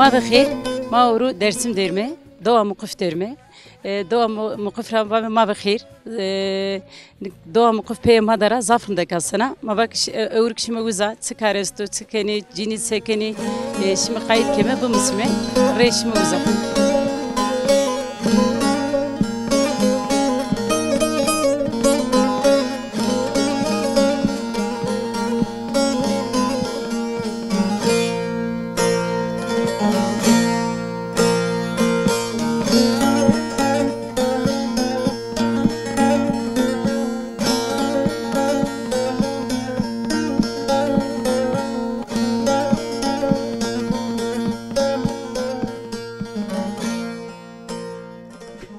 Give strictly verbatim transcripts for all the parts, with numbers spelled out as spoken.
Ma bi xêr, ma ewro Dersim derme, Dowa Muqif derme. E, Dowa Mu-, Muqif ra vame ma bi xêr. E, Dowa Muqif peyê ma de ra zaf rindek asena. Ma va ki şi-, e, ewro ki şime uza, çi kar esto, çi kenê, cinî se kenê, e, şime qayît keme, bimusime, rê şime uza.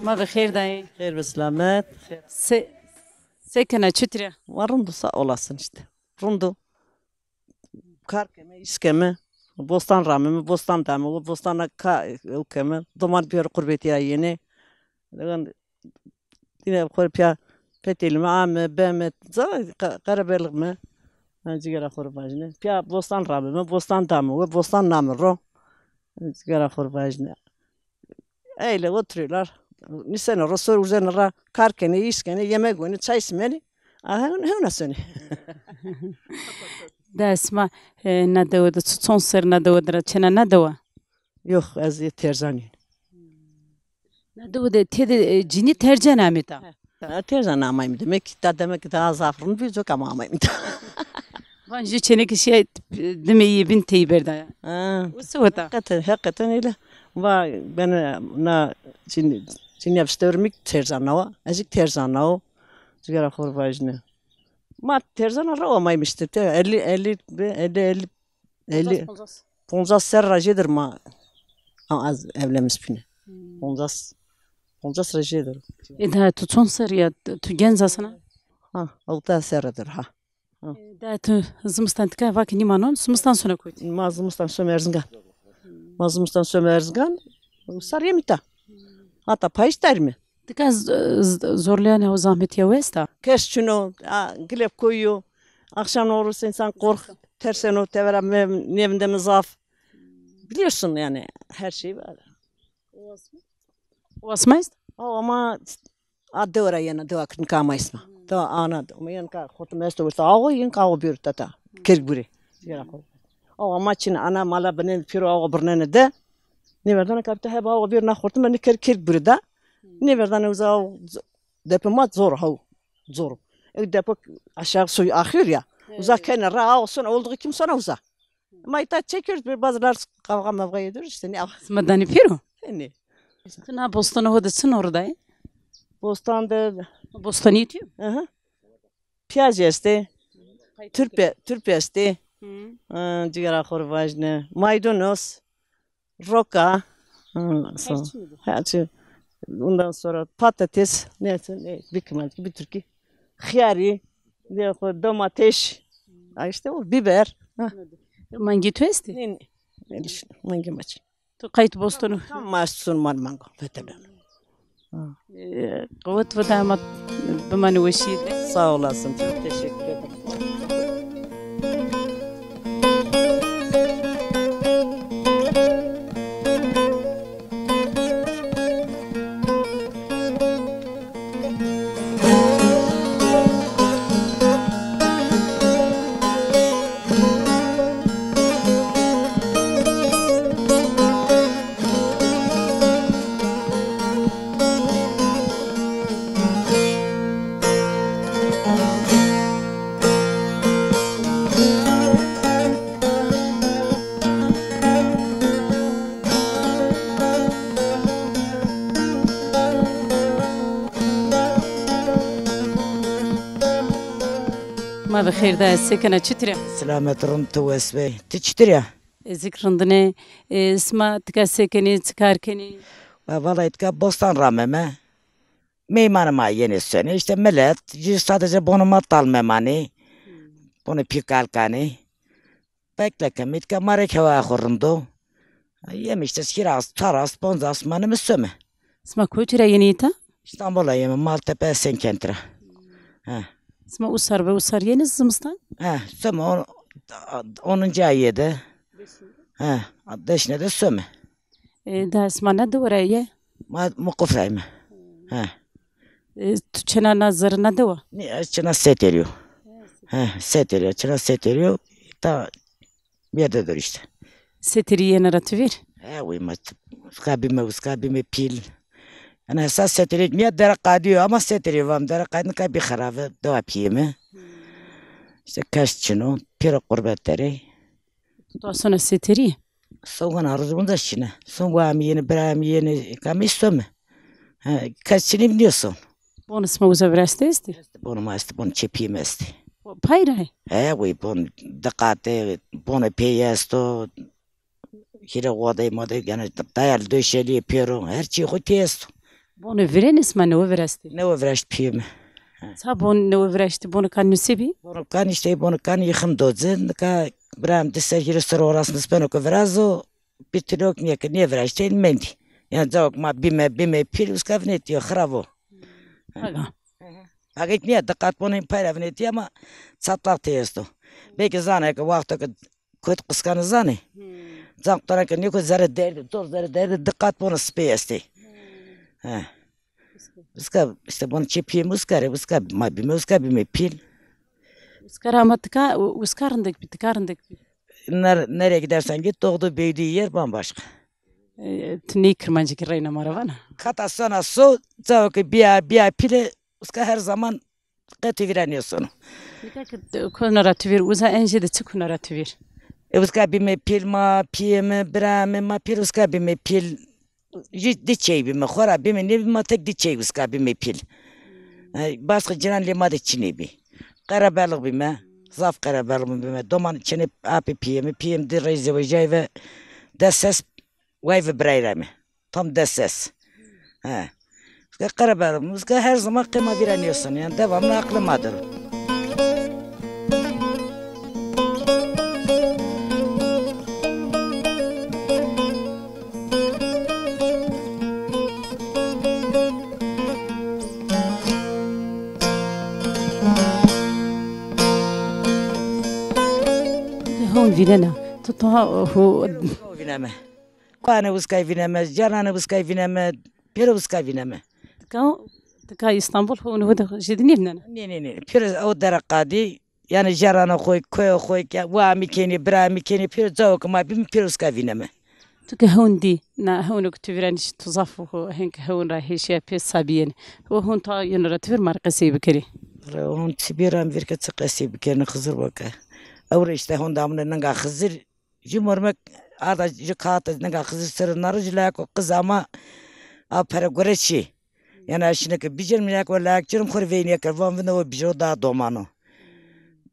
Ma bi xêr dayê. Xêr bi selamet. Se, se kena, çitur a? Ma rind o, sağ olasın işte. Rind o. Kar keme, îş keme. Bostan rameme, bostan dame, bostan ka ew keme. Doman pîyor qurbetîya yenê. Degan dîne xo rê pîya petelîme, ame, beme, za qe-, qerebelix me. Ha, cigera xo rê vajîne. Pîya bostan rameme, bostan dame, we bostan name ro. Cigera xo rê vajîne. Eyle oturuyorlar. Nisene ro, sor urzene ra, kar kenê, îş kenê, yemek wenê, çay simenê. A, hewn-, hewna sonê. Da sima, e, na dewe de, çi çond ser na dewe de ra çena na dewa? Yok, ez yê Terzan yin. Na dewe de tede, e, cinî tercen amê ta? Ha, Terzan amayım demek. Da demek ki daha zaf rind bî, coka ma amayım da. Van jû çênekê şîya, dime yê bîn tey berdaya. Ha. O se weta? Hakikaten, hakikaten öyle. Va beni na, şimdi, şimdi yapıştırmik Terzan nava. Ezik Terzan nava. Cigera xo rê vajîne. Ma Terzana ra amaymıştı. Te elli, elli, elli, elli, elli, poncas, poncas. Poncas ser ra jêdir ma, a, az evlenmiş bîne. Hmm. Poncas, poncas ra jêdir. E, da tu çond ser ya, tu genc asena? Ha, ewta serredir ha. Ha. E, da tu zimistan tika vake nîmanon, zimistan sona kotî? Ma zimistan som Erzingan. Ma zimistan som Erzingan, sar yemî ta. Hata payîz tarîme. Tika z-, z-, zorlayan o zahmetîya westa? Kes çino, a, gilep koyuyor. Akşam olursa insan kork, terseno, tevera me-, nevinde mi zaf. Biliyorsun yani, her şey var. Wasma est? O ama a dewa ra yena, dewa kırmika ama isma. Dewa ana, ama yena ka xortim esto, wurta awo, yena ka awo bir tata. Kerk buri. Yena ko. O ama çin ana mala binen piro awo birnene de. Nêverdana kapita heba awo bir na xortim, ne kerk, kerk buri da. Nêverdana uza awo z-, depe ma zor haw. Zor. E depe aşağı suyu akıyor ya. Uza kenara awo sona, olduğu kim sona uza. Ama ita çekiyoruz, bir bazılar kavga mavga ediyoruz işte, ne yapalım? Sima danî pêro? E, ne? Tu na bostana ho de çi nor dayê? Bostan de bostanî tu? Aha. Piyaz este, turpe, turpe este. Hı. Ha, cigara xo rê vajne. Maydanoz, roka. Ha, so. Her şey. Her şey. Ondan sonra patates, neyse, ne, bir kımaç, bir türkü. Xiyarî, domates, ha, işte o biber. Ha. Mangê tu estî? Ne, ne. Ne düşün, mangê maç. Tu qayt bostonu. Tam maç sun man mango, fetelon. Ha. E, qewet vida ma bimanê weşîye de. Sağ olasın, çok teşekkür ederim. Ma bi xêr de, se kena, çitur a? Selamet, rind, tu wes bê. Tu çitur a? Ez zik rindine. E, sima tika se kenê, çi kar kenê? Wa, vallahi tika bostan rameme. Meymanê ma yenê sonê. İşte millet, jü sadece bonê ma tal memanê. Bonê pî kal kanê. Bekle kemî, tika ma rê kewaya xo rind o. Yem işte şîr as, çar as, ponc as maneme some. Sima kotî ra yenê îta? İstanbul ra yeme, Maltepe Esenkent ra. Ha. Sima usar be usar yenê zimistan? Ha, some on, onuncu ayê de. He, deşne de some. E, da sima ne dewe ra ye? Ma muquf ra yeme. He. E, tu çina na zerrina dewe? Nê, ez çina Seterî yo. He, Seterî yo, çina Seterî yo. Ta bir yerde dur işte. Seterî yena ra tu vîr? He, wî ma, uska bîme, uska bîme pîl. Yanî esas Seterî, nîya Dere Qadî yo, ama Seterî vam, Dere Qadî nika bî xerabe, dewa pîyê mi. İşte kes çin o, pêro qurbet der ê. Tu sona Seterî? Son vana roz bunca şine. Son wa mi yeni, bira mi yeni, kamî some. Ha, kes çinî nîyo son. Bonê sima uza virastî estî? Bonê ma estî, bonê çepîyê mi estî. Pay ra? He, wî bon diqatê, bonê pey esto. Hîrê xodey modey, yanî dayal döşelîyê pêro, her çî xo pey esto. Bonê virênê sima newe viraştî? Newe viraşt pîyê mi. Ça bon newe viraştî, bonê kan nusê bî? Bonê kan işte, bonê kan yıkım doze, nika biram di ser hîrê ser orasnî speno ke virazo, bir türlü ok nîye ke nîye viraştê mendî. Yanî cawok ma bîme, bîme pîl, uska vinetîyo, xirab o. Aga. Aga nîye diqat bonê pay ra vinetî ama çatlak tey esto. Belkî zana ke wexto ke kot qiskanê zanê. Can qutana ke nêko zerre derdî, zor zerre derdî, diqat bonê sipey estê. He. Uska, işte bonê çê pîyê mi uska rê, uska ma bîme, uska bîme pîl. Uska ra ama tika, uska rindek bî, tika rindek bî. Ner-, nereye gidersen git, doğduğu büyüdüğü yer bambaşka. E, tu ney kirmancî kî reyna ma ra vana? Kata sona so, cao ke bîya, bîya pîle, uska her zaman qetî vîra nêsono. Nika ke kuna ra tu vîr, uza en jêde çi kuna ra tu vîr? E, uska bîme pîl ma, pîyê mi, bira mi, ma pîl uska bîme pîl. Jû di çey bîme, xora bîme, nêbîme, ma tek di çey uska bîme pîl. E, basqê ciran lê ma de çinê bî. Qerebelix bîme, zaf qerebelix bîme. Doman çinê apê pîyê mi, pîyê mi di rey zewejay ve des ses way ve birayra mi. Tam des ses. He. Uska qerebelix bîme, uska her zaman qê ma vîra nêsono. Yanî devamlı aklê ma der o. Hewn vînena. Tu ta ho... Vîneme. Kuane uskay vîneme, canane uskay vîneme, pêro uska vîneme. Tika, tika Îstanbul ho, ho de jêde nêvînena? Nê, nê, nê. Pêro o Dere Qadî, yanî jarana xo, koyo xo, wa mi kenî, bira mi kenî, pêro cawo ke ma bîme, pêro uska vîneme. Tu ke hewn dî, na hewno ke tu vîra nîşî, tu zaf ho, henk hewn ra hêşîya pê sabîyêne. O hon ta yeno ra tu vîr ma rê qesey bikerî. Re hon çi bî ra mi vîr ke çi qesey bikerîne Xizir bo ke. Ewro işte hon damine ninga Xizir, jû mormek arda jû kaxit ninga Xizir ser o, na roj jû layeko qiz ama a pere gore çî. Yanî ez şine ke bicêrim, layeko layek cêrim, xo rê veyne kerd. Van vinde o bicêro da domano.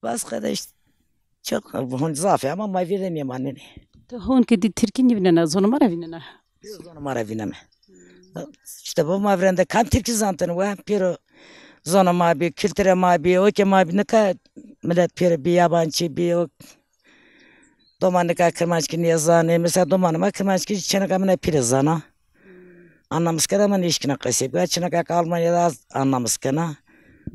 Bas qede işte çok hon zaf ê ama ma vîr de nêmanenê. Tu hon ke dî tirkî nêvînena, zonê ma ra vînena? Zonê ma ra vîneme. İşte bo ma virende kam tirkî zantene we, pêro zonê ma bî, kulturê ma bî, okê ma bî, nika milet pêro bî, yabancî bî, o Doman nika kirmanckî nêzanê. Mesela domanê ma kirmanckî çêneka mina pîle zana. Anlamis kena ama nêşkîna qesey bikena. Çêneka ke Almanya de az anlamis kena.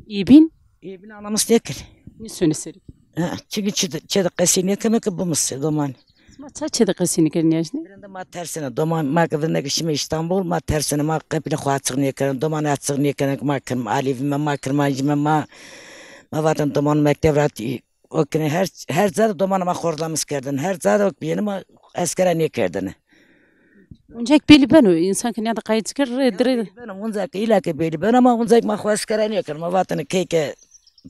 Ê bîn? Ê bîn anlamis nêkenê. Nêsonê serî. Ha, çünkü çê de, çê de qesey nêkeme ke bimisê domanî. Ma ça çê de qesey nêkenê nîyajnê? Virende ma tersêne. Doman ma ke virende ke şîme Îstanbul, ma tersêne, ma qepîlê xo açıq nêkena. Domanî açıq nêkena ke ma kirm-, alevîme, ma kirmancîme, ma, ma vatene doman mekteb ra O kine her, her ca de domanê ma xordamis kerdêne. Her ca de o bîyêne ma eskera nêkerdêne. Uncak belî beno, însan ke nîyade qayît kerd, rê, rê. Belî beno, uncak îlla ke belî beno ama uncak ma xo eskera nêkerdêne. Ma vatêne key ke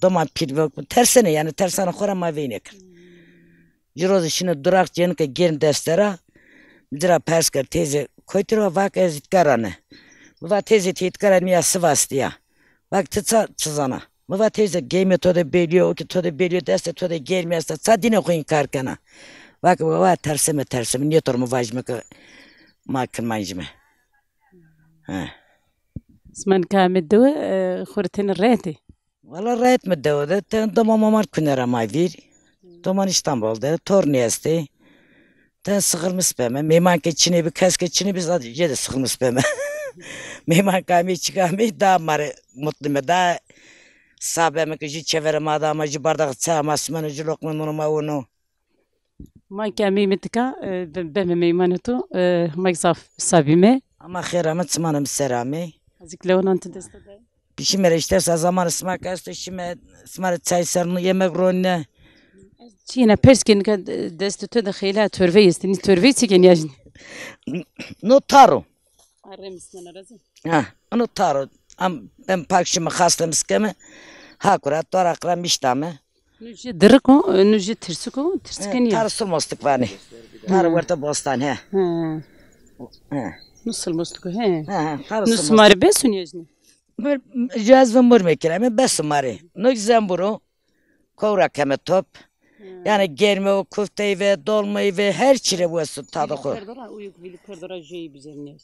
doman pîl bo, tersêne yanî, tersanê xo ra ma veyne kerd. Ci roze şîne duraq cênike gêrm deste ra, ci ra pers kerd teyze kotî ra, va ke ez îtka ra ne. Mi va teyze ti îtka ra nîya Sivas de ya. Va ke ti ça, çi zana? Mi va teyze, geymê to de belî yo, o ke to de belî yo, destê to de germî esta, ça dînê xo înkar kena? Va ke wa terseme, terseme, nêtor mi vajîme ke ma kirmancîme. He. Sima nika ame dewe, e, xo rê tenê rehet ê? Wela rehet me dewe de, tenê doman moman kune ra ma vîr. Doman Îstanbul de, tornî estê. Ten sixirmis beme. Meyman ke çinê bi, kes ke çinê bi, zat jêde sixirmis beme. Meyman ke amê, çik amê, daha ma rê mutlu me. Daha sa beme ke jû çeverê ma de ama, jû bardaxê çay ama sumeno, jû loqmê nûnê ma wono. Ma ke ameyme tika, e, be-, beme meymanê to, e, ma zaf wisa bîme. Ama xêr ame, çimanê mi ser amey. Ez kî lewanan ti dest de. Pişîme rê îşte sa zamanê sima ke esto, şîme sima rê çay serno, yemek ronîne. Çîyêna pers ke nika destê to de xeylê torvey estê, nî torvey çi kenî ya jî? No tar o. Arre misnena razî. Ha, ino tar o. Am ben pak şîme xaste mi sikeme. Ha kura, tora qira miştame. Nu jê dirik o, nu jê tirsik o, tirsik nîya. Tar silmostik vanê. Tar werte bostan, he. He. He. Nu silmostik o, he. He, he, tar silmostik. Nu sima rê bes o nîya jî? Mur, ju ez ve murmê kireme, bes o ma rê. Nu zembur o. Kowra keme top. Yanî germe o, kuftey ve, dolmey ve, her çî rê wes o tadı xo. Vîlî perdora, uyu vîlî perdora jeyî bizerine.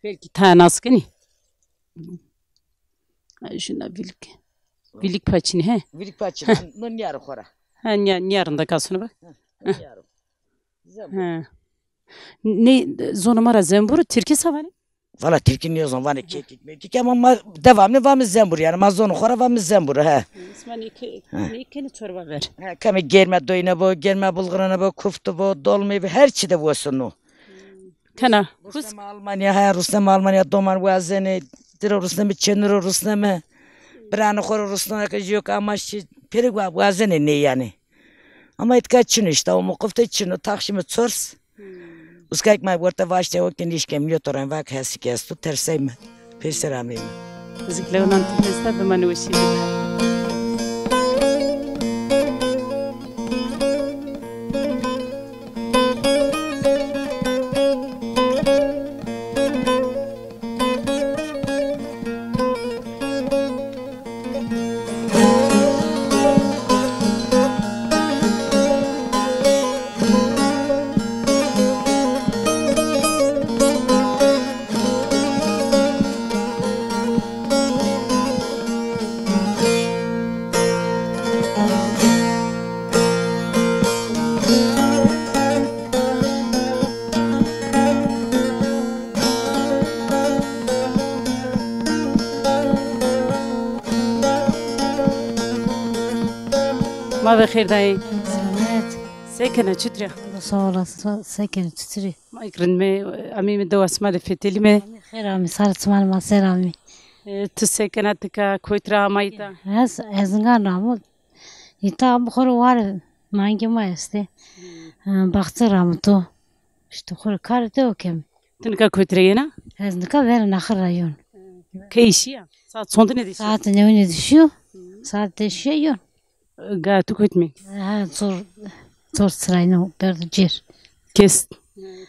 Belkî ta nas kenî. Ay, şuna vîlîk. Vîlîk paçînî, he? Vîlîk paçînî. No nîyarê xo ra. Ha, nîya-, nîyarinde kasunu bak. Ha, nîyaro. Zembur. Ha. Ne, zonê ma ra zembur, tirkî sa vanê? Valla tirkî nêzon, vanê kekik mekik ama ma devamlı vame zembur, yanî ma zonê xo ra vame zembur, he. Sima nê ke-, nê kenî çorba ver. He, keme germe doyne bo, germe bulgurane bo, kuftu bo, dolmey bo, her çî de wes o no. Kena. Rusneme Almanya, he, rusneme Almanya, doman wazenê, diro rusneme, çêniro rusneme, biranê xo ro rusneme ke jî yok ama şî pêrik wa-, wazenê nê yanî. Ama îtka çin o îşte, o muqifte çin o, taxşîme çors. Uskak ma werte vaşte o ke nîşkem nîyo toran vak hesik esto, terseyme. Peyser ameyme. Zik lewinan ti desta bimanê weşî. Ma ve xêr dayê. Selamet. Se kena, çitur a? Sağ olasın. Se kena, çitur î? Ma îk rind me, amîme dewa sima de fetelîme. Amî xêr amî, sar çiman ma ser amî. E, tu se kena, tika kotî ra ama îta? Ez, ez Ezîngan ra amo. Îta amo xo ro war mangê ma estê. E, baxçe ra amo to. Îşte xo ro karê dewe keme. Ti nika kotî ra yena? Ez nika verê naxir ra yon. Key şîya? Saet çondine de şîya? Saet newine de şîyo. Saet de şîya yon. Ga tu kotî mê? Ha, çor, çor çirayno berdo cêr. Kes,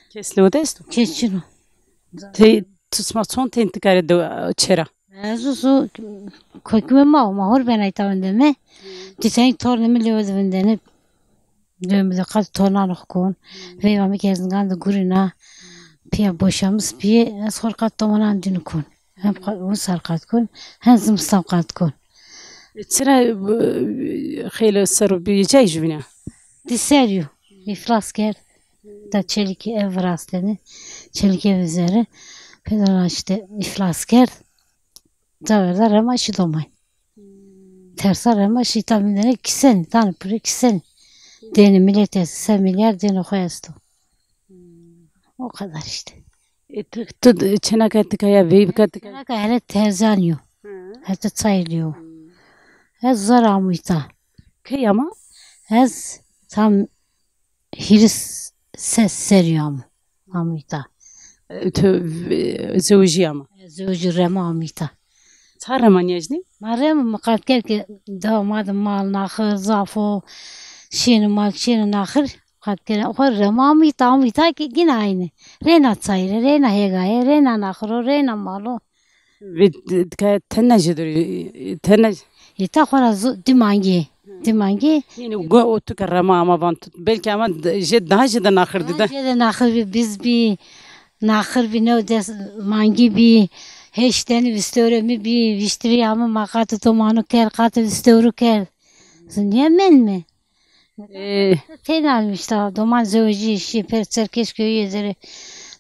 kes lewe de esto? Kes çin o. Tey, tu sima çond tên ti karê de çê ra? Ez usu kokîme ma o, ma hor bena îta vindeme. Dîsenî tornê mi lewe de vindene. Lewe mi de qat tornan xo kon. Veyva mi ke Ezîngan de gurîna. Pîya boşamis bîye, ez xo rê qat domanan dînî kon. Hem qat, wisar qat kon, hem zimistan qat kon. Çira, e, xeylê ser o bî, cay jûvîna? Di ser yo, îflas kerd. Da çelîkê ev virastene. Çelîkê ev zere. Pêdana îşte îflas kerd. Ca verda rema şî domay. Tersa rema şî, îta vindene kîsenî, danê pure kîsenî. Dênê milet esto, se milyar dênê xo esto. O kadar işte. E, tu, tu çênaka tika ya, veyvika tika? Çênaka hele terzan yo. Hı. Hete çaylı yo. Hı. Ez zor amo îta. Key ama? Ez tam hîris ses serî amo. Amo îta. E, tu, e, zewicî ama? Zewicî, rema amo îta. Ça rema nîyajnî? Ma rema, mi qat kerd ke dewa ma de mal naxir zaf o. Şêne mal, şêne naxir. Qat kena xo rema amo îta, amo îta ki gina aynî. Reyna çayîre, reyna hêgaye, reyna naxiro, reyna malo. Ve tika tena jê de, tena. Îta xo ra zu-, di mangî. Di mangî. Yanî go o tu ke rema ama van tu. Belkî ama d-, jê daha jê de naxir dî de. Daha jê de naxir bî, biz bî, naxir bî, new des mangî bî. Heşt tenî vistewrê mi bî, vîştirî ama ma qatê domanu kerd, qatê vistewru kerd. Zî nîye menîme? E, têna almiş ta, doman zewicî şî, per Çerkezköyü zere.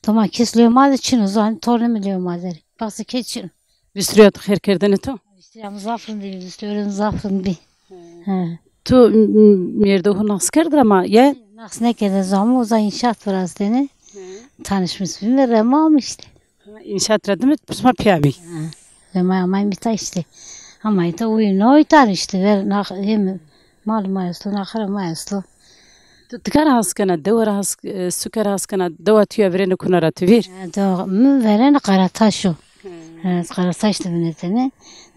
Doman kes lewê ma de çin o, zan tornê mi lewê ma zere. Baxsê kes çin o. Vistiriya tu xêr kerdene to? Vistiriya mi zaf rind bî, vistiriya mi zaf rind bî. He. He. tu m-, m-, mêrde ho nas kerd ra ma ye? Nas nêkerde, zama uza înşaat virazdêne. Hı. Tanışmış bîme, rê ma ame îşte. Ha, înşaat ra dime sima pîya bî. Ha. Ve ma amay mita îşte. Ama îta uy no îta îşte ver nax hem mal ma esto, naxir ma esto. Tu tika ra has kena, dewe ra has, e, suke ra has kena, dewa tu ya verêne kuna ra tu vîr? Ha, dewa mi verêne Karataş o. Hı. Ha, Karataş de vinetene.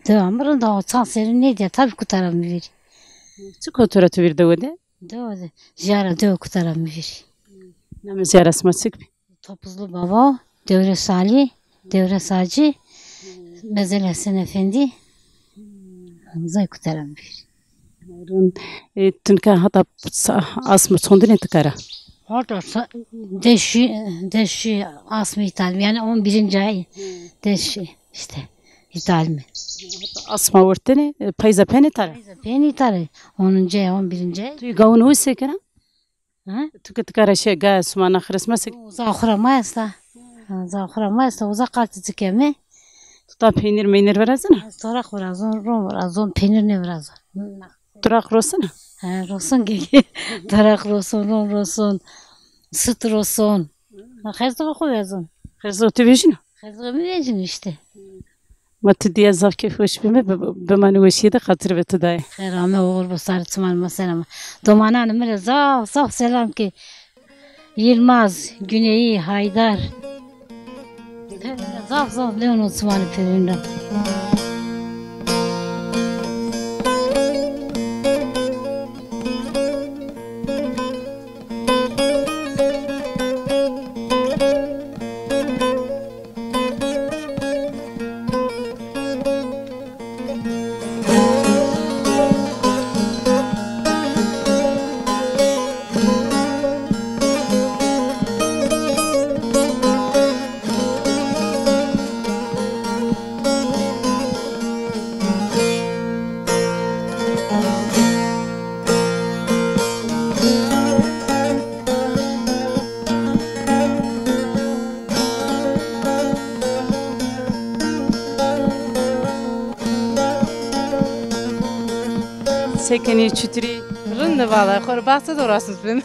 Dewa mi rind o, çand serî nêdîya, tabî kuta ra mi vîr. Çik o tu ra tu vîr dewe de? Dewe de. Jara dewe kuta ra mi vîr. Namê jara sima çik bî? Topuzlu Baba, Dewres Ali, Dewres Hacı, Mezel Hesen Efendi, zay kuta ra mi vîr. Rûn, e, tu nika hata sa-, asme çondinê tika ra? Hata sa-, deşî, deşî asme îta ra mi, yanî on birinci ay, deşî, îşte, îta ra mi. Asma wertene, e, payza penê ta ra? Payza penê ta ra, onuncu ay, on birinci ay. Tu gawun ho se kena? Ha? Tu ke tika ra şe ga sima naxir sima se. Uza xo ra ma esta. Ha, uza xo ra ma esta. Uza qatî ci keme. Tu ta peynîr meynîr virazena? Ez toraq virazon, ron virazon, peynîr nêvirazon. Toraq rosena? Ha, roson ke. Toraq roson, ron roson, sit roson. Ha, xerzixê xo virazon. Xerzixê tu vejîno? Xerzixê mi vejîno îşte. Ma tu dîya zaf keyfweş bîme, bi-, bimanê weşîye de, xatir ve tu daye. Xêr ame, oxir bo, sarê çimanê ma ser ame. Domananê mi rê zaf zaf selam ke. Yilmaz, Güneyî, Haydar. Zaf zaf lewno çimanê pêrin ra. Se kenî, çitur î? Rind ê, valla, xo rê baxçe de uğraşmış bîm.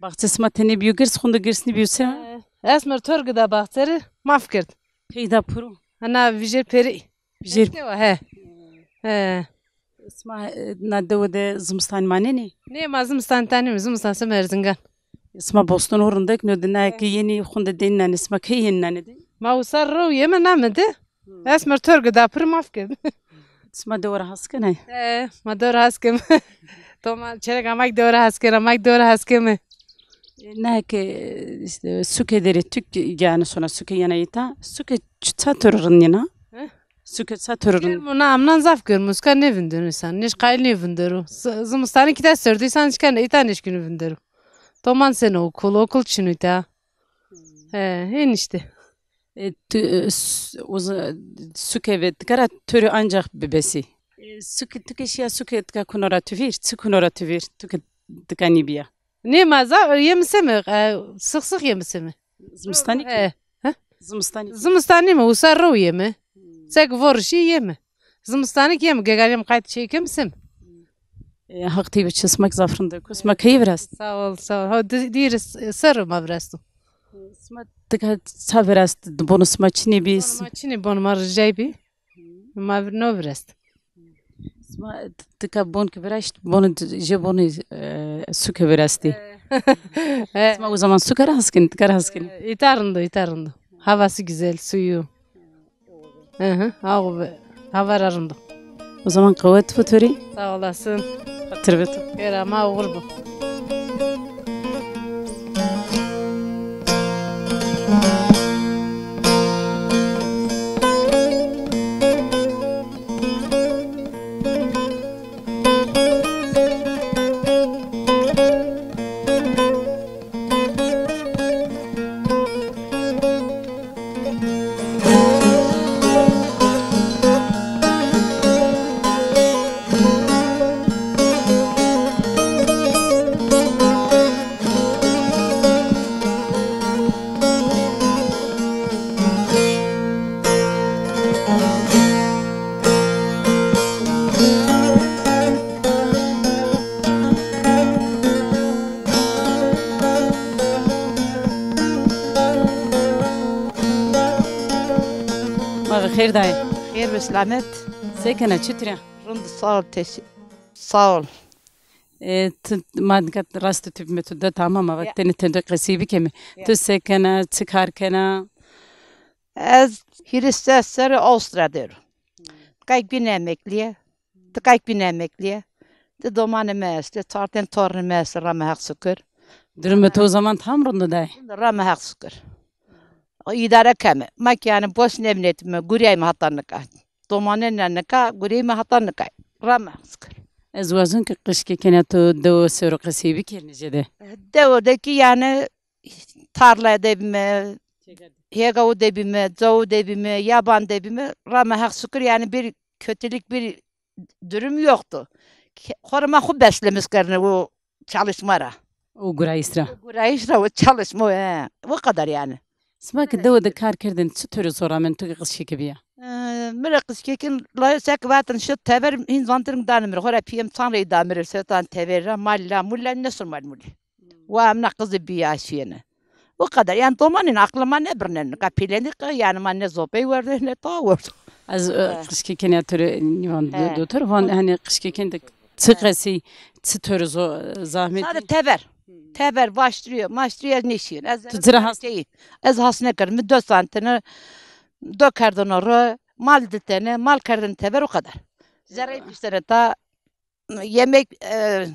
Baxçe sima tenê bîyo girs, xunde girs nîbîyo se? E, ez mi rê torge da baxçe rê, maf kerd. Peyda piro. Ana vijêr perî. Vijêr. Eşkewa, he. He. Sima, e, na dewe de zimistanî manenê? Nê, ma zimistanî ta nîme, zimistan sime Erzingan. Sima boston ho rindek no de, na ke yenî xunde dênî nanê, sima key yenî nanê de? Ma usa rew yeme name de. Hı. Ez mi rê torge da piro, maf kerd. Sima dewe ra has kenê? He, ma dewe ra has keme. To ma çêrek ama kî dewe ra has kena, ma kî dewe ra has keme. E, na ke, e, îşte, suke derê tu kî, yanî sona suke yena îta, suke ç-, ça to rê rind yena? He? Suke ça to rê rind? Germ o, na amnan zaf germ o, suka nêvindero însan, nêş qayîl nêvindero. Z-, zimistanî kî îta serdî, însan şikene îta nêşkîno vindero. Doman seno okul, okul çin o îta. He, hên îşte. E, tu, e, s-, uza-, suke ve tika ra to rê ancax bibesî. E, suke, tu ke şîya suke tika kuno ra tu vîr, çi kuno ra tu vîr, tu ke tika nîbîya? Nê, ma zaf yeme seme, e, six six yeme seme. Zimistanî kî? He. He? Zimistanî kî? Zimistanî nîme, usa rew yeme. Sek vorişî yeme. Zimistanî kî yeme, gegalî yeme qayt çêkeme seme. E, Haq tey bi çi, sima kî zaf rindek o. Sima keyî virast? Sağ ol, sağ ol. Ha, di-, dîrê s-, serrî ma virasto. Sima tika ça virast, bonê sima çinê bî? Bonê ma çinê, bonê ma ricay bî. Ma vir-, no virast. Sima t-, tika bon kî viraşt, bonê d-, jê bonê, e, suke virastî. E. Sima o zaman suke ra has kenî, tika ra has kenî? E, îta rind o, îta rind o. Havası güzel, suyu. Hı hı, aw be. Hava ra rind o. O zaman qewet bo to rê. Sağ olasın. Xatir ve to. Xêr ama, oxir bo. Xêr dayê. Xêr ve selamet. Se kena, çitur a? Rind, sağ ol, teş-, sağ ol. E, tu, ma nika rast tu bime tu de tamam, ama Ya. Tenê tende qesey bikeme. Ya. Tu se kena, çi kar kena? Ez hîris ses serre Avusturya der o. Tika gün emekliye. Tika gün emekliye. Di domanê mi estê, çar ten tornê mi estê, rame Heq şukur. Durumê to o zaman tam rind o dayê? Rame Heq şukur. O îdare keme. Ma ki yanî boş nêvinetîme, gureyme heta nika. Domanêne nika, gureyme heta nika. Rame Heq şukur. Ez wazon ki qijkêkenê to dewe ser o qesey bikerîne jêde. Dewe de ki yanî tarlaya de bîme, hêga u de bîme, cawu de bîme, yaban de bîme, rame Heq şukur, yanî bir kötülük, bir durum yoktu. Ke-, xo rê ma xo beslemiş kerdine o çalışma ra. O gurayîş ra. O gurayîş ra, o çalışma, he. O kadar yanî. Sima ki dewe de kar kerdin, çi tewrê zor amên, tu ki qijkêke bîya? E, mi rê qijkêkin, la sek vatin şu tever hîn zantirin dane mi rê. Xora pîyê mi çan rey da mi rê, setan tever ra, malla, mulla, ne sur mal mulli. Wa emna qizê bîya şîyêne. O kadar. Yanî domanên aqlê ma nêbirneno. Nika pîlenî qe, yanî ma ne zopey werdo, ne tawa werdo. Ez, e, qijkêkenê to rê nîvan do-, dotor, van, hanî qijkêken de çi qesey, çi tewrê zo-, zahmetî? Sade tever. Tever, vaştırıyor, maştırıyor, ez nêşîyêne. Ez tu ci ra has- şeyî, ez has nêkerd. Mi do santine, do kerdino ro, mal ditene, mal kerdin tever, o kadar. Zerrey piştene ta, yemek, e,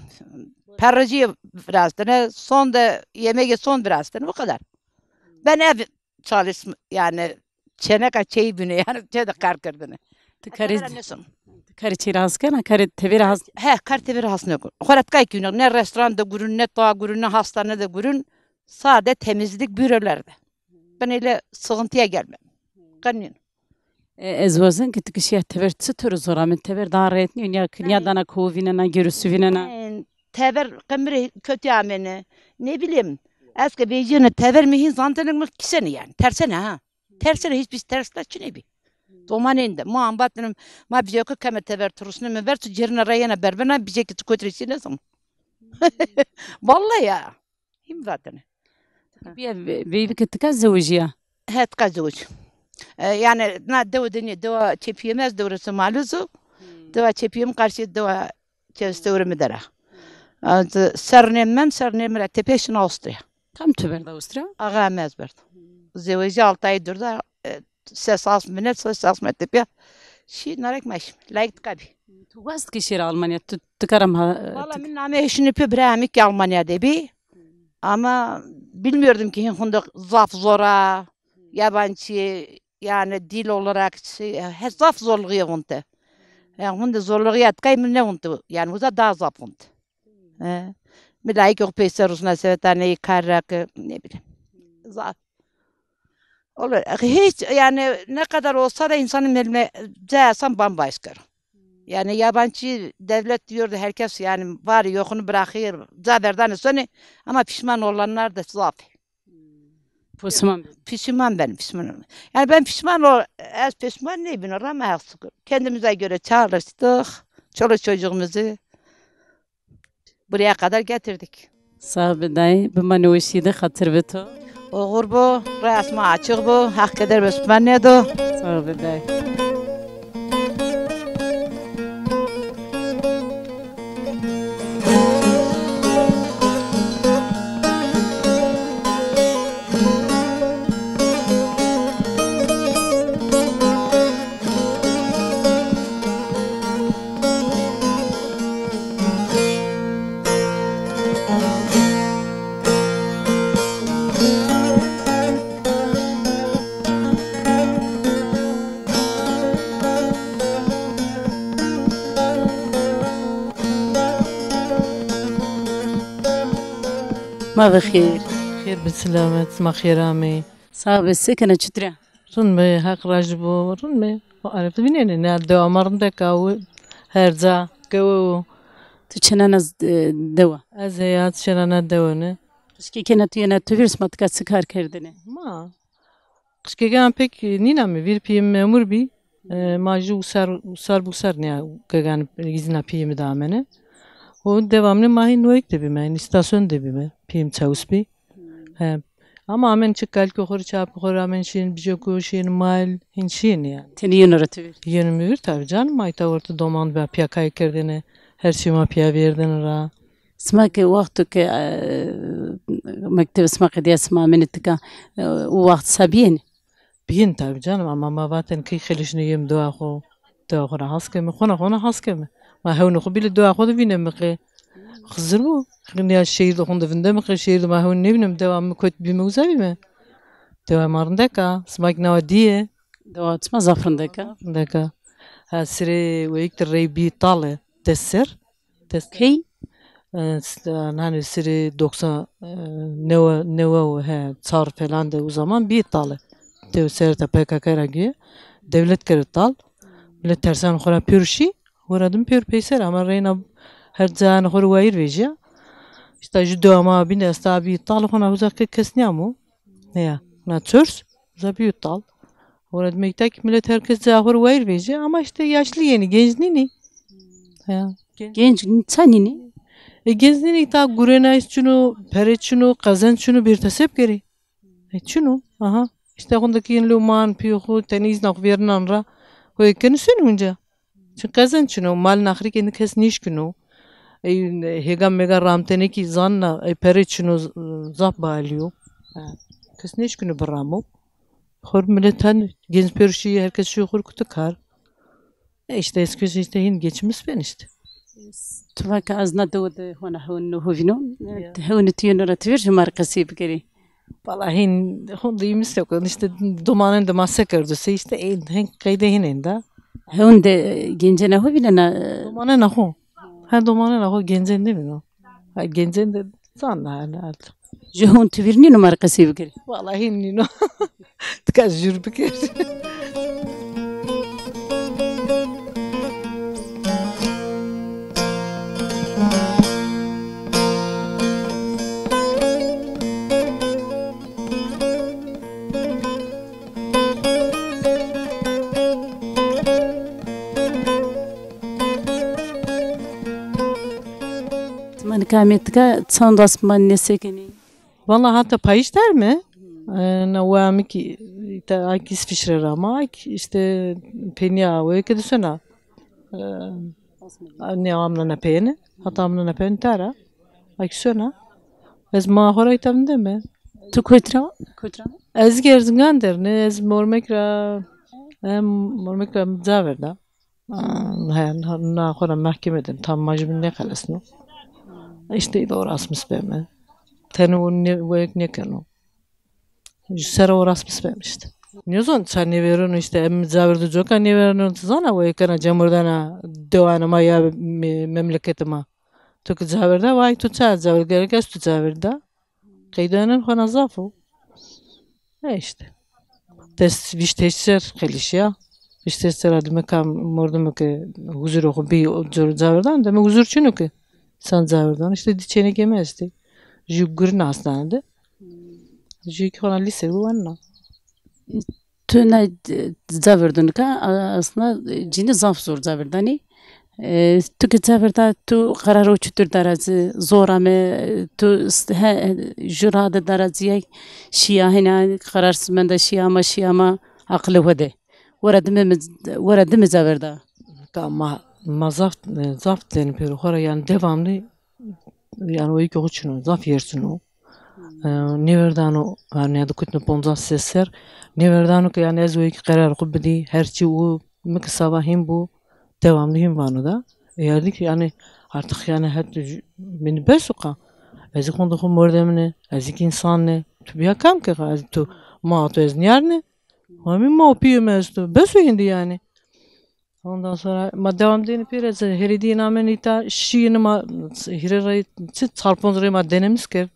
perricî virastine, son de yemegê son virastine, o kadar. Ben ev çalışma, yanî çêneka çêyî bîne, yanî çê de kar kerdine. Ti karê, ti karê çê ra has kena, karê tevê ra has? He, kar tevê ra has nêkon. Xora tika kî ne restoran de gurun, ne tawa gurun, ne hastane de gurun. Sade temizlik bürolarda. Ben öyle sıkıntıya gelmem. Qenîn. E, ez wazon ki tu ki şîya tever, çi tewrê zor amên, tever daha rahat nîyo, nîya, nîya dana kowu vînena, gerusû vînena. Tever qe mi rê kötü amêne. Ne bileyim. Ez ke vejîyêne tever mi hîn zantinik mi kisene yanî. Tersene ha. Tersene, hiçbir şey ters da çinê bî. Domanên de. Ma ambatnim, ma biceko keme tever, turusne mi ver, tu cêrine ra yena berbena, bicekî tu kotrê çi ne zaman. Vallahi ya. Hîm vatene. Bîya ve-, veyvike tika zewejîya? He, tika zewec. E, yanî na dewe de nê, dewa çê pîyê mi ez dewrê Simalûz o. Dewa çê pîyê mi qarşî dewa çê stewrê mi der a. Ez sernê men, sernê mi ra tepê şin Avusturya. Kam tu berd Avusturya? Axa mi ez berd. Zewejî altı ay durda, e, ses asmine, ses asme tepya. Şî narek meşim. Layık tika bî. Tu wast ki şêr Almanya, tu, tu karam ha. Valla min nameyê şinî pê birayê mi ki Almanya de bî. Ama bilmiyordum ki hin hunde zaf zor a. Yabancı, yani dil olarak şey, he, zaf zorluğu ya hunde. Yani hunde zorluğu ya tkay mi ne hunde. Yani uza daha zaf hunde. He. Mi layık yok peyser rusna sevetaneyî kar ra ki, ne bileyim. Zaf. Olur. Hiç yani ne kadar olsa da insanın memle-, cayasam bambaşka. Yani yabancı devlet diyordu herkes yani var yoğunu bırakıyor. Ca verdan sonu ama pişman olanlar da zaf. Pişman. Pişman ben, pişman. Yani ben pişman ol, ez pişman ne bin, rame Heq şükür. Kendimize göre çalıştık. Çoluk çocuğumuzu buraya kadar getirdik. Sağ ol dayê, bimanê weşî de, xatir bi to. Oxir bo, raya sima açıq bo, Heq keder bi sima nêdo. Sağ ol dayê. Ma bi xêr. Xêr bi selamet, ma xêr amê. Sağ be, se kena, çitur a? Rind be, Heq rajî bo, rind be. Arif vînenê, ne dewa ma rindek a, her ca kewe o. Tu çinena z-, e, dewa? Ez heya çinena dewe ne. Qijkêkena tu yena tu vîr, sima tika çi kar kerdêne? Ma. Qijkêkan pek nîna mi, vîr pîyê mi memur bî. E, ma jû usar, usar bi usar nîya kegan îzna pîyê mi da amene. O devamlı ma hîn noyik de bîme, hîn îstasyon de bîme. Pîyê mi çawus bî. He, Ama amen çi kalkê xo rê, çapkê xo rê amen şîn, bijo ku şîn, mal, hîn şîn yanî. Tenê yeno ra ti vîr? Yeno mi vîr tabi canım, ma îta orta doman be pîya kay kerdêne, her çî ma pîya vêrdêne ra. Sima ke wexto ke, e, mektebe sima qedîya sima amenê tika, e, o wext sa bîyêne? Bîyêne tabi canım, ama ma vatên key xelişnê yêm dewa xo, dewa xo ra has keme, xona xona has keme. Ma hewnê xo bîle dewa xo de vîneme qey. Xizir bo, xirnîya şehîr de xo de vindeme qey, şehîr de ma hewn nêvîneme, dewa mi kot bîme uza bîme. Dewa ma rindek a, sima kî nawa dîye. Dewa sima zaf rindek a. Rindek a. Ha, sirê weyik de rey bî tale, des ser. Des- Key? E, s-, e, nanê sirê doksan, e, newe, newe û he, çar falan de o zaman bî tale. Tew sereta P K K ra gî, dewlet kero tal. Milet tersan xo ra pêro şî, xo ra dim pêro peyser, ama reyna her cayan xo rê wayîr vejîya. Îşte jü dewa ma bîne esta bî tal, xona uza ke kes nîyamo. Ya, na çörs, uza bîyo tal. Ora demek ki millet herkes ca xo rê wayîr vejî ama işte yaşlı yeni, genç nînî. Ya. Genç ça nînî? E, genç nînî ta gurena iz çino, pere çino, qezenc çino, bir teseb kerî. E, çino, aha. İşte xundaki yeni luman, piyo xo, tenî izna xo vêrinan ra. Xo ekeni seni unca. Çin qezenc çino, mal naxrî kendi kes nêşkino. Ey, hêga mêga ramtene kî zanna, ey pere çino, z-, zaf baalî yo. Ha, kes nêşkino biramo. Xor milet hen, genç pêro şî, herkes şî xor kutu kar. E, işte eskisi işte hin geçmiş ben işte. Tu vake ez na dewe de hona hewnê ho vîno. Ya. Hewnê tu yeno ra ti vîr, ji ma rê qesey bikerî. Valla hîn hûn de îmis yok. İşte domanen de ma se kerdo se işte, ên, hên qeyde hîn ên da. Hewn de gencena ho vînena? Domanena ho. Ha, domanena ho, gencen de vîno. Ha, gencen de zanna yani artık. Ji hûn ti vîr nîno ma rê qesey bikerî? Valla hîn nîno. Tika jûr biker. Ti ma nika amê tika çend asman nêsekenî? Valla hata payîş der mi? E, na wa mi ki, ta, ak İsviçre ra ma, ak işte penya weke de sona. E, ne amna na peyene, hata amna na peyene tara. Ak sona. Ez ma xora îta vindeme. Tu kotî ra? Kotî ra? Ez ki Erzingan der ne, ez Mormek ra, em Mormek ra ca verda. Aa, he, na, na xora mahkeme de tam ma jü bîn nêxelesno. İşte îda orasmis beme. Tene o ne, wek nêkeno. Jü ser orasmis beme işte. Nêzon ça nêvereno işte, em ca verdo coka nêvereno, ti zana wekena cemurdana dewana ma ya me-, memleketê ma. Tu ki ca verda, vay tu ça ca verda, gerek ez tu ca verda. Qeydoyanên xona zaf o. E işte. Des vîşt heşt ser xelişîya. Vîşt heşt ser a dime ka mordemo ke huzurê xo bî, o cor caverdan, deme huzur çino ke. San caverdan. İşte di çênekê mi estê. Jü gurin hastane de. Jü ki xona lise bu wanna. Tu na, e, ca verdû nika, a-, aslında, e, cînî zaf zor ca verdanî. E, tu ki ca verda, tu qeraro çutur dara ci, zor ame, e, tu s-, he, e, jü ra de dara ci ya şîya, hena qerar simenda şîya ama, şîya ama aqilê ho de. Wera dime mi, wera dime ca verda. Ka ma, ma zaf, e, zaf deni pêro xora, yani devamlı, yani o iki xo çino, zaf yer çino. E, nêverdano, yanî ya da kutno ponzas ses ser, nêverdano ke yanî ez weyî ki qerar xo bidî, her çî û mi ki saba hîn bo, devamlı hîn vano da. E, ya dî ki yanî artık yanî het ju-, beni bes o ka. Ez ki honda xo mordemine, ez ki însanine, tu biya kam ke ka, ez tu ma tu ez nîyarine. Hami ma û pîyê mi esto, bes o hindî yanî. Ondan sonra ma devam dêne pêre, ez herê dî namen îta şîyêne ma hîrê rey, çi çar ponc rey ma denemis kerd.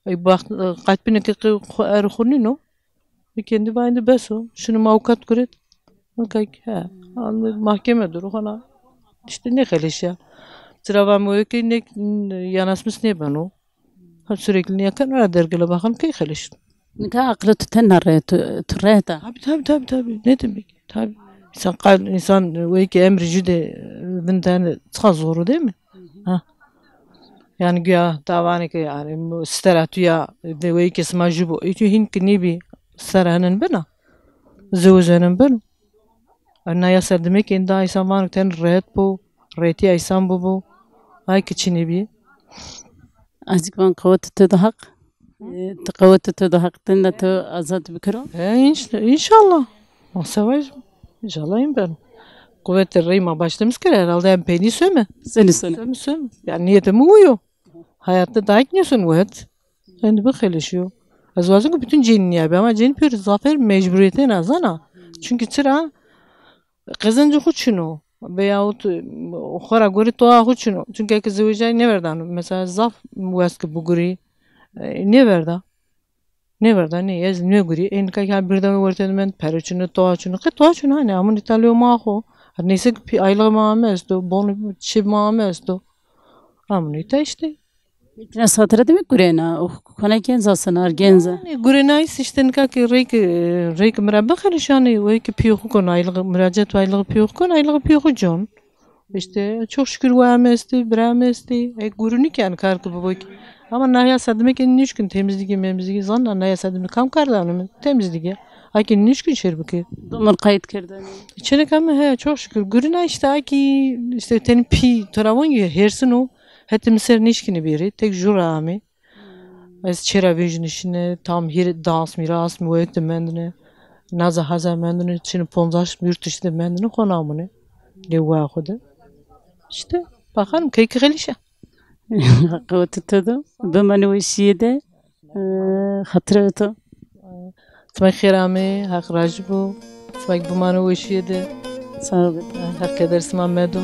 Ey baxt, e, qayt bîne ke qe-, xo erê xo nîno. Ê kendi vayînde bes o. Şunu ma avukat guret. Nika ki, he. Ande mahkeme duru xona. İşte nêxeleşîya. Çira va mi weke ne, yanasmis nêbeno. Ha, sürekli nîya keno ra dergele baxan key xeleşt. Nika aqilê tu tena rê, tu, tu rê da. Tabii, tabii, tabii, tabii. Ne demek? Tabii. İnsan qal-, insan, e, weyke emrî jü de, e, vindene çiqa zor o değil mi? Ha. Yani güya tavanê ke yani stera tu ya de wey ke sima jû bo. Ê tu hîn ki nêbî stera hinin bina. Zewij hinin bin. Naya sedimê ke ênda aysan vano ten rehet bo, rehetîya aysan bibo. Ay ki çinê bî. Azîk van qewetê to de heq. E, ti qewetê to de heq tenda to azad bikiro. E, înş-, înşallah. Ma se vajî. Înşallah ên beno. Quwetê rey ma başlamış kere herhalde em peynî some. Senî sone. Some, some. Yani niyetê mi uyo. Hayatta daik nêson wet. Endî bixelişîyo. Ez wazim ke bütün cênî nîya bî ama cênî pêro zafer mecburîyetên a zana. Çünkü çira qezencê xwu çin o. Veyahut, e, xwu ra gorî toa xwu çin o. Çünkü eke zewicay nêverdano. Mesela zaf wes ke bigurî, e, nêverda. Nêverda, nê, ez nêgurî. Ê nika ke ha birden wertê de mend, pere çin o, toa çin o. Qe toa çin o, hanî, amun îta lewê ma xo. Neyse ki pî-, aylığê ma ame esto, bonê çê ma ame esto. Amun îta îşte. Tine satire demek gurena, o kona genza senar genza. Yani gurena îşte nika ki reyk, reyk mi ra bixelişanê, o ki pîyê xo kon aylığı, müracaat aylığı pîyê xo kon, aylığı pîyê xo con. İşte çok şükür waya mi estî, bira mi estî. E, gurunî ki yani kar ki bibo ki. Ama naya sedimê ke nişkin temizligi, memizligi zanna naya sedimê kam kar dano mi? Temizligi. Aki nişkin şer biki. Domon kayıt kerdene. Çeneka mi he, çok şükür. Gurina işte aki, işte teni pî, to ra von ya, hersin o. Heti mi ser nişkini biri. Tek jura ami. Ez çêra vejîne şine, tam hîrê das mîras mi wayet de mendine. Naza haza mendine, çin ponzaş yurt dışı de mendine, xo namune. Lê wa xo de. İşte, bakalım, keyki xelişe. Qewetê to de, bimane weşîye de, e, xatirê to. Sima xêr amê, Heq rajî bo. Sima bimano weşîye de. Sağ ol. Heq keder sima medo.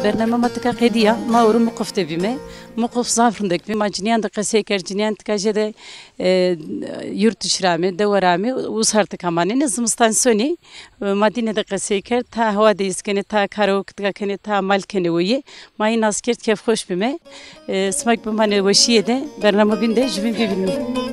Bername ma tika qedîya, ma ewro Muqif de bîme. Muqif zaf rindek bî, ma cinîyan de qesey kerd, cinîyan tika jêde, e, yurt dışı ra amê, dewe ra amê, usar tika manenê, zimistan sonî, e, ma dîne de qesey kerd, ta hewa de îs kenê, ta karo tika kenê, ta mal kenê weye. Ma yî nas kerd, kêfxweş bîme. E, sima kî bimane weşîye de, bername bîn de jubîn bivînîme.